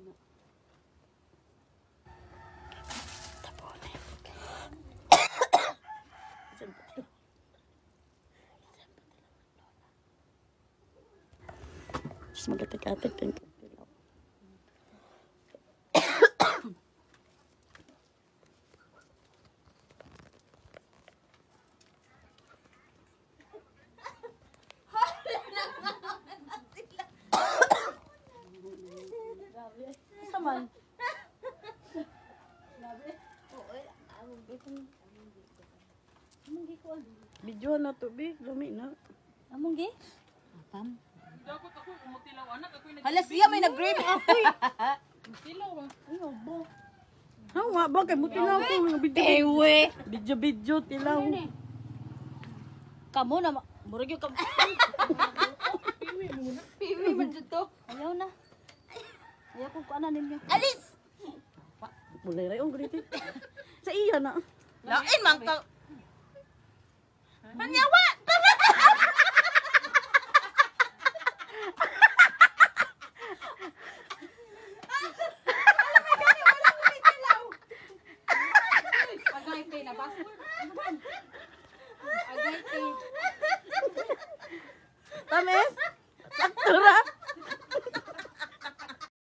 Na. Tapos magatik-atik din. Sa man? Among gi kuan. Video na to, bi. Lami na. Among gi? Pam. Dapat ako umutilaw anak ako nag Hala siya may nag-grip. Tilaw ah. Ano ba? Ha, wa ba? Kay mutilaw ko. Mga Video, Ewe. video, video, tilaw. Kamo na murag yung kam. Piwi man jud to. Ayaw na. Ayaw kong kuanan ninyo. Alis. Mulay ray, oh, griti. Sa iya na. Lain man ka. Panyawa.